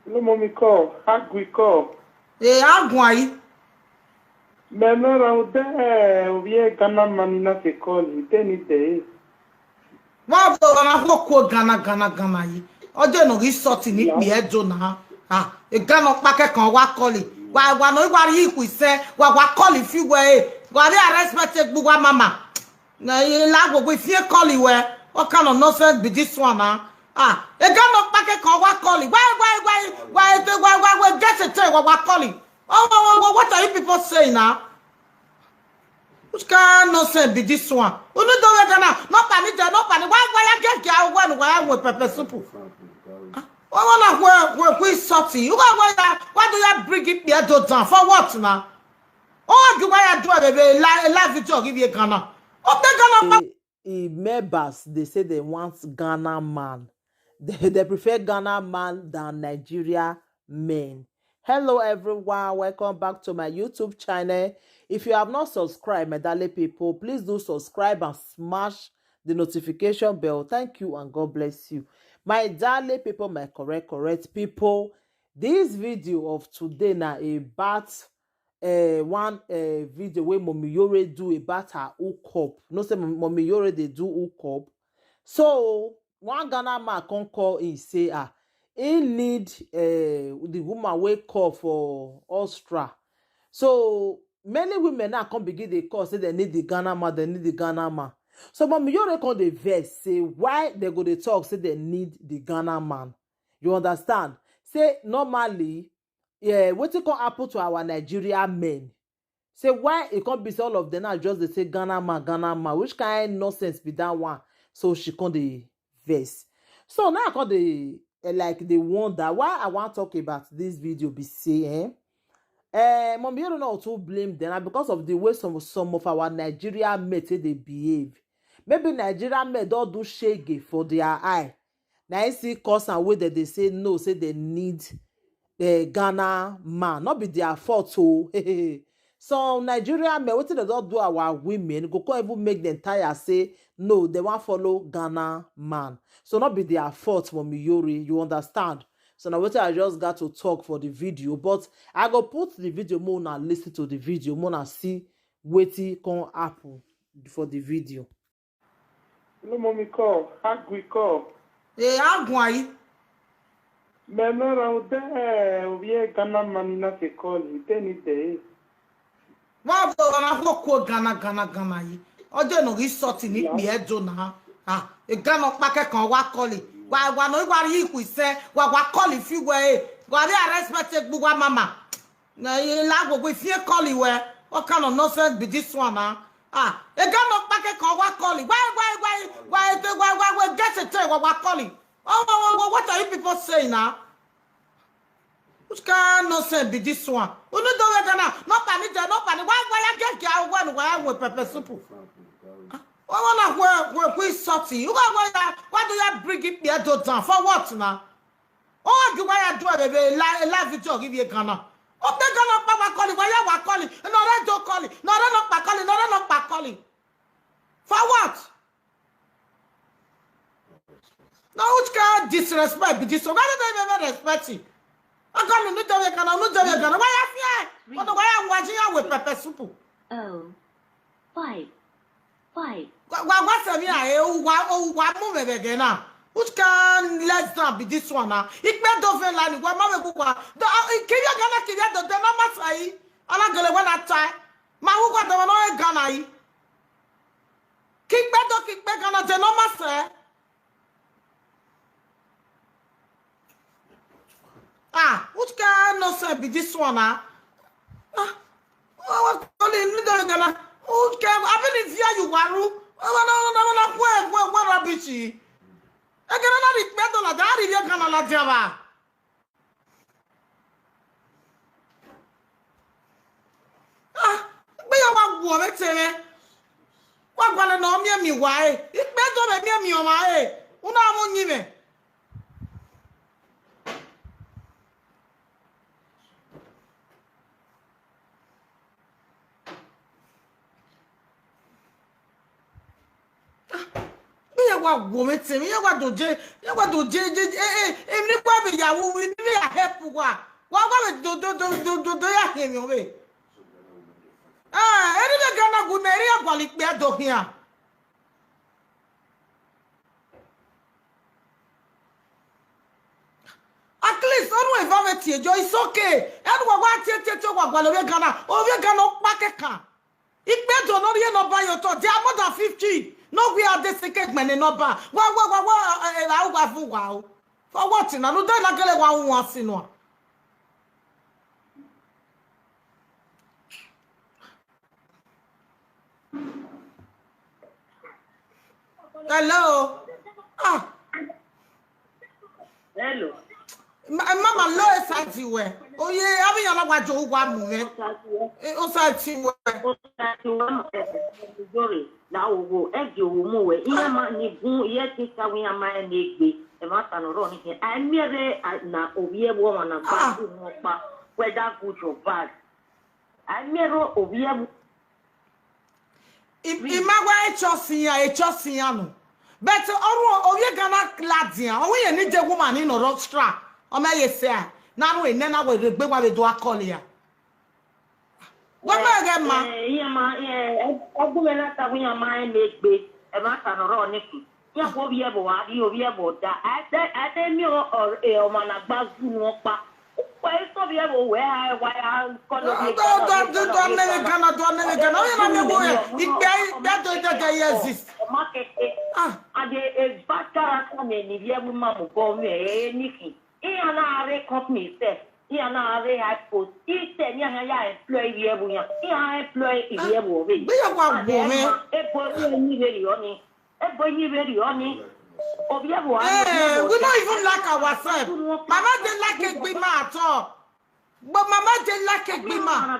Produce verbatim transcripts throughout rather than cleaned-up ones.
Hello, mommy call. Agui call. Eh, a guan yi. Mẹ nọ ra odẹ ovbi e Ghana man ni na te call, de ni dẹ e. Wa vbe ọmwa na khuo kuo Ghana, Ghana, Ghana yi. Ọ je nọ ghi sọtin ni kpia Ẹdo na. Ah, e Ghana ọkpa kẹkan wa call. Wa, wa nọ, wa rhie ikhuo isẹ, wa, wa call fi wẹ e. Wa rhie respect egbe uwa mama. Na, I la gbogbo ifiẹn call wẹ. What kind of nonsense be this one na? Ah, e Ghana ọkpa kẹkan wa call. Why, why, why, why, why, why, why, get a time, wa, wa call. Oh, oh, oh, oh, what are you people saying now? Which kind of nonsense be this one? Unu do we Ghana, no panic, no panic. Why, why you get get when, why you with pepper soup? Ah, why wanna where, where, where salty? You why, why, why do you bring it here to down? For what now? Oh, you why you do a, a live, a live video give you Ghana. Oh, the Ghana. Eh, eh, members, they say they want Ghana man. They, they prefer Ghana man than Nigeria men. Hello, everyone. Welcome back to my YouTube channel. If you have not subscribed, my darling people, please do subscribe and smash the notification bell. Thank you and God bless you. My darling people, my correct, correct people, this video of today na about uh, one uh, video wey Mommy Yore do about her hookup. You know say Mommy Yore dey do hookup. So one Ghana man come call him say, ah, he need uh, the woman wey call for Austria. So many women now come begin dey call say they need the Ghana man, they need the Ghana man. So Mommy Yore come dey vex say why they go dey talk say they need the Ghana man. You understand? Say normally, yeah, wetin come happen to our Nigeria men? Say why e come be say all of them now just dey say Ghana man, Ghana man. Which kind nonsense be that one? So she come dey vex. So now I come dey eh, like dey wonder why I wan talk about this video be say, eh? Eh, Mommy Yore no too blame them na because of the way some some of our Nigeria men take dey behave. Maybe Nigeria men don do shege for their eye. Na him still cause am wey dem dey say no, say dem need eh, Ghana man. No be their fault o. Some Nigerian men, wetin dem don do our women, go come even make them tire say no, they wan follow Ghana man. So no be their fault, Mommy Yore, you understand? So na wetin I just got to talk for the video, but I go put the video, make una listen to the video, make una see wetin come happen for the video. Hello, mommy call. Agui call. Eh, a guan yi. Mẹ nọ ra odẹ ovbi e Ghana man ni na te call, de ni dẹ e. Wa vbe ọmwa na khuo kuo Ghana, Ghana, Ghana yi. Ọ je nọ ghi sọtin ni kpia Ẹdo na. Ah, e Ghana ọkpa kẹkan wa call. Wa, wa nọ, wa rhie ikhuo isẹ, wa, wa call fi wẹ e. Wa rhie respect egbe uwa mama. Na, I la gbogbo ifiẹn call wẹ. What kind of nonsense be this one na? Ah, e Ghana ọkpa kẹkan wa call. Why, why, why, why, why, why, why get a time, wa, wa call? Oh, oh, oh, oh, what are you people saying now? Which kind nonsense be this one? Unu do we Ghana, no panic, no panic. Why, why you get get when, why you with pepper soup? Ah, why wanna where, where, where salty? You why, why, why do you bring it here to down? For what now? Oh, you why you do a, a, a live video give you Ghana? Oh, the Ghana papa calling, why you wa calling? No, they don't calling. No, they not pa calling. No, they not pa calling. For what? No, which kind disrespect be this? So why don't they even respect him? I call you, no, they gonna, no, they gonna. Why you fear? Oh, no, why you watching you with pepper soup? Oh, fight, fight. Wa, wa, wa, say me, I, oh, wa, oh, wa, move it again now. Which kind less than be this one now? It may do feel like, wa, mama, go, wa. The, uh, it, can you gonna, can you do the mama say? Ala gele when I tie. Ma, who got the one, no, Ghana, eh? Kikpe do kikpe Ghana je no ma sẹ. Ah, which kind nonsense be this one, ah? Ah, what, what calling me there Ghana? Which kind, I believe here you are. What, what, what, what, what, what, what rubbish? Egana na ri kpe do la da, a ri ye Ghana la dia ba. Ah, egbe ya wa guọ vbe te mwẹ. Wa gualọ ne ọ miẹn miẹn uwa ẹre. Ikpe do vbe miẹn miẹn ọmwa ẹre. Unu a mwẹ uyinmwẹ. Me ya wa wo mwẹ te, me ya wa do je, me ya wa do je, je, je, eh, eh, emwi ne I gua vbe ya ru, emwi ne I ya he help uwa. Wa wa vbe do do do do do do ya khian emwi ọvbe. Eh, eri vbe Ghana gu mẹ, eri ya gualọ ikpia do khian. At least, ọrhuẹn eva vbe tie jọ, it's okay. Ẹnu wa wa tie tie tie wa gualọ ovbi Ghana, ovbi Ghana ọkpa kẹkan. Ikpia do ne ọ rhie nọmba ye otọ, they are more than fifty. Ne ọ wia de sẹ ke gbẹnnẹ nọmba. Wa wa wa wa, eh, eh, wa wa vu wa o. For what na? Ne u de na gele wa hu wan si nua. Hello. Ah. Hello. Ma-, mama, lo esa ti wẹ. Oye, avbe iran na wa jo uwa mu mwẹ. Osa ti wẹ. Eh, osa ti wẹ. Osa ti wẹ, eh, eh, eh, Iyore, la owo, ẹ di owo mu wẹ. Iran ma ni gun, iye ti ta wi iran ma ẹ ne egbe. Ẹ ma ta nọ rọ ni khin. A miẹn rre, a, na ovbi ẹvbo ọmwa na gba Ah. ku mu ọkpa, whether good or bad. A miẹn rre ovbi ẹvbo. I, I ma wa e church iran, e church iran nọ. But ọrhuẹn ovbi Ghana ladian, ọ wẹ iran ni de woman ni nọ rọ stra. Ọ ma ye sẹ a, na ru enẹ na wẹ rhegbe wa vbe do a call ya. Wẹ ma ghẹ ma. Eh, eh, iran ma, eh, eh, ọgbumwẹ na ta wẹ iran ma ẹ ne egbe, ẹ ma ta nọ rọ ni khin. Iran kho ovbi ẹvbo a rri ovbi ẹvbo da. A te, a te miẹn ọ, ọ, eh, ọmwa na gba zu nu ọkpa. Wẹ i sẹ ovbi ẹvbo wẹ a, wẹ a call ovbi Ghana, ovbi Ghana, ovbi Ghana. Ọ ya na miẹn wo ya. Ikpia, ikpia do dede ye exist. Ọ ma kẹkẹ. Ah. And a, a bad character ne, ne ivbi ẹvbo ima mu obọ mwẹ, eh, ni khin. Iran na rre company sef, iran na rre high post, instead ne iran ya employ ivbi ẹvbo iran, iran employ ivbi ẹvbo ọvbehe. Gbe ya wa And gbo mwẹ. Ebo ẹvbo ni vberriọ ni, ebo ni vberriọ ni. Ovbi ẹvbo a Eh, we not even like ourselves. Mama dey like egbe ima at all. But mama dey like egbe ima.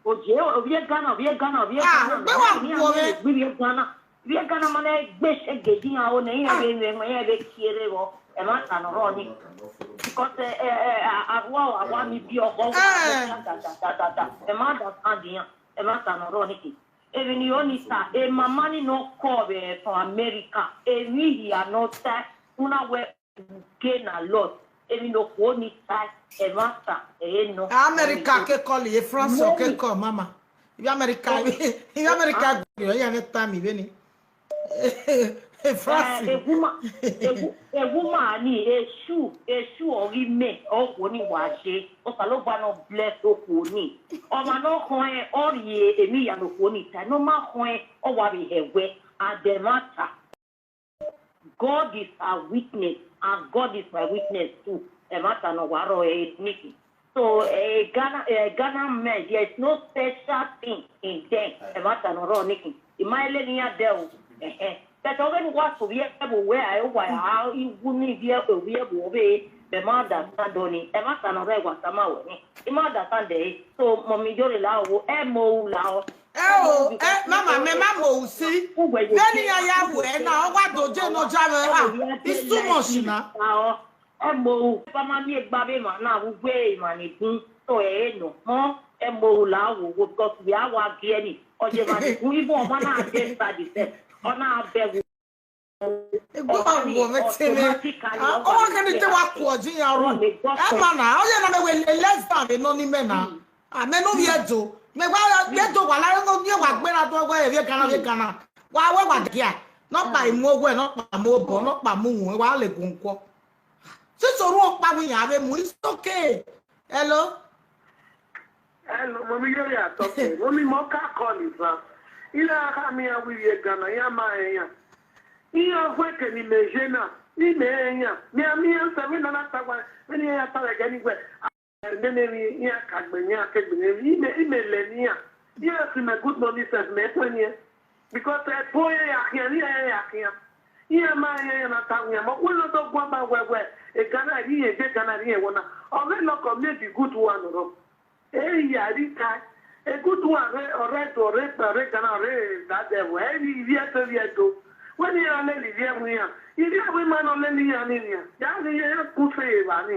Oje, ovbi Ghana, ovbi Ghana, ovbi Ah, Ghana. Gbe wa gbo mwẹ. Ovbi Ghana. Ivbi Ghana ma na gbe egbe iran o, ne iran vbe mwẹ, iran vbe kie rre vbọ, ẹ ma ta nọ rọ ni. Because, eh, eh, eh, a, a wa, a wa ni bi ọghọ, Eh. da, da, da, da, da. Ẹ ma understand iran, ẹ ma ta nọ rọ ni ke. Emwi ne I ho ni ta, e mama ni nọ kọ vbe from America, emwi hia nọ ta, una wẹ gain a lot. Emwi ne okhuo ni ta, ẹ ma ta, ẹ i nọ. America ke call ye France, ke call mama. Ibi America, ibi America gbe, ọ ya ne time vbene. France. Eh, a woman, a wo-, a woman ni, Esu, Esu ọ ghi mẹ, okhuo ni wa je. Osanobua nọ bless okhuo ni. Ọmwa ne ọ khọn ẹn, ọ rhie emwi hia ne okhuo ni ta. Ne ọ ma khọn ẹn, ọ wa vbe hẹ wẹ, and ẹ ma ta. God is our witness, and God is my witness too. Ẹ ma ta nọ wa rrọọ, eh, ni khin. So, eh, Ghana, eh, Ghana men, there is no special thing in them. Ẹ ma ta nọ rrọọ ni khin. I ma lele iran dẹ o. Eh, eh. But ọ vbene uwa sẹ ovbi ẹvbo wẹ a, uwa a, iwu ni ivbi ẹ-, ovbi ẹvbo ọvbehe, ẹ ma understand ọni. Ẹ ma ta nọ rrọọ, wa tama wẹ ni. I ma understand ẹre. So, mummy Iyore la owo, ẹ mo u la ọ. Ẹ o, ẹ, mama, mẹ ma mo u si. Vbene iran ya ru ẹ na, ọ wa do je ne ọ ja mwẹ, ah, it's too much na. Ẹ mo u, ba ma miẹn egbe avbe emwa na, vbe uwu emwa ni gun, so ẹ i nọ. Mọ, ẹ mo u la wo wo, because vbe a wa gie ni, ọ ye emwa ni gun, even ọmwa na je study sef, ọ na bẹghe. Egbe wa wọ mwẹ te mwẹ. Automatically, ah, ọ wa kẹ ni te wa ku ọdin ya ru. Ẹ ma na, ọ ye na mẹ wẹ less than vbe nọ ni mẹ na. A mẹ ne ovbi Ẹdo, mẹ wa vbe Ẹdo wa la, ne ovbi wa gbe na do wẹ ovbi Ghana, ovbi Ghana. Wa wẹ wa dia. Nọkpa i mu owẹ, nọkpa mu obọ, nọkpa mu uhunmwu, wa le gun kọ. Since orhu ọkpa wẹ iran vbe mu, it's okay. Hello? Hello, mummy Iyore, I talk to you. Mummy, mọ ka call is that. Ira kha mi a wi ye Ghana, ya ma e ya. Iran vwe ke ni mẹ je na, ni mẹ e ya. Mi a mi a se vbe na na ta wa, vbe ni ya ta wa gẹ ni wẹ. Nene emwi iran ka gbe, iran ke gbe emwi, ime, ime lẹ ne iran. Iran si mẹ good money sef, mẹ kue niẹn. Because ẹbo iran ya khian, iran ya khian. Iran ma rẹn iran na ta wian, mọ wẹ ne ọ do guan ba wẹ wẹ, e Ghana rri iran, je Ghana rri iran wọ na. Ọ vbe lọkọ miẹn the good one rọ. E ya rri tae, a good one rre, ọ rre Ẹdo, ọ rre Egbe, ọ rre Ghana, ọ rre that devil. Ẹ rri ivbi Ẹdo, ivbi Ẹdo. Wẹ ne iran lele ivbi ẹvbo iran, ivbi ẹvbo ima nọ lele iran ni nian. Ya ghi ye ya ku se evba ni.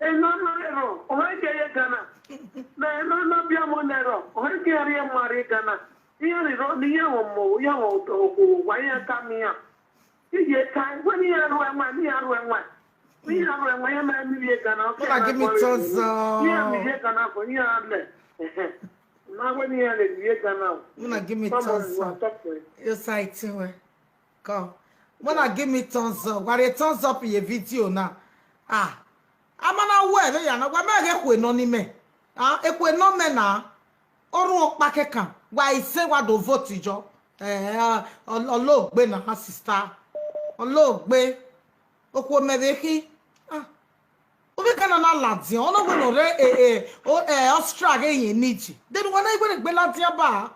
Enọ nọ rrọọ, ọ hẹ gie ye Ghana. Mẹ enọ nọ biẹ ọmọ nẹ rrọọ, ọ hẹ gie rrie ma rrie Ghana. Iran ni rrọọ, ne iran mwẹ ọmọ, iran mwẹ okhuo, wa iran tama iran. Iye tae, wẹ ne iran ru ẹwaẹn, ne iran ru ẹwaẹn. Iran ma, ma, iran ma miẹn ivbi Ghana, ọ Muna, give me thumbs up. Iran miẹn ivbi Ghana fo, iran lẹ. Ma wẹ ne iran lele ivbi Ghana o. Muna, give me thumbs up. Yo, sa iti wẹ. Come. Muna, give me thumbs up. Wa rhie thumbs up ye video na. Ah. A ma na wẹ vbe ya na, wa mẹ ghe ekhue nọ ni mẹ. Ah, ekhue nọ mẹ na. Orhunmwu ọkpa kẹkan, wa i sẹ wa do vote yọ. Eh, ọ, ọ logbe na, ha sister. Ọ logbe. Okhuo mẹ vbe khin. Ah. Ovbi Ghana na ladian, ọ na wẹ ne ọ rre, eh, eh, o, eh, Austria ghe yẹn need. Then wa na i wẹ ne egbe ladian ba.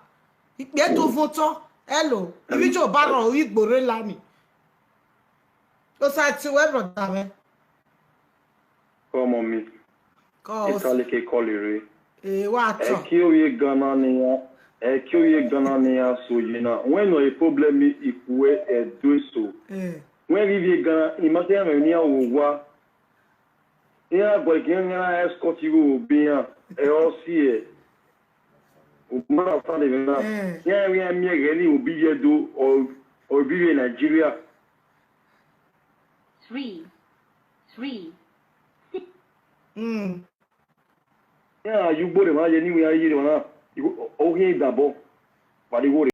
Ikpia do vọn otọ. Hello. Ivbi jo ba rọ, ivbi igbo rre la ni. Osa ti wẹ, brother mwẹ. Come on me. Cause Ita leke call ire. Eh, wa Ẹ tọ. Ki ovbi Ghana ne iran, ẹ ki ovbi Ghana ne iran so ye na. Wẹ nọ e problem ikhuẹ ẹdẹ eso. Eh. Wẹ ghi ivbi Ghana, I ma te mwẹ ne iran wo owa. Iran gualọ iran, iran escort igho vbe iran, ẹ ọ si ẹ. U ma understand mwẹ na. Eh. Iran, iran miẹn ẹghẹ ni obi ye do, ọ, ọ bi vbe Nigeria. Three, three, six. Mm. Iran ya ugbo rre emwa ye ne iran ye emwa na, igho, ọ khian idabọ, wa de igho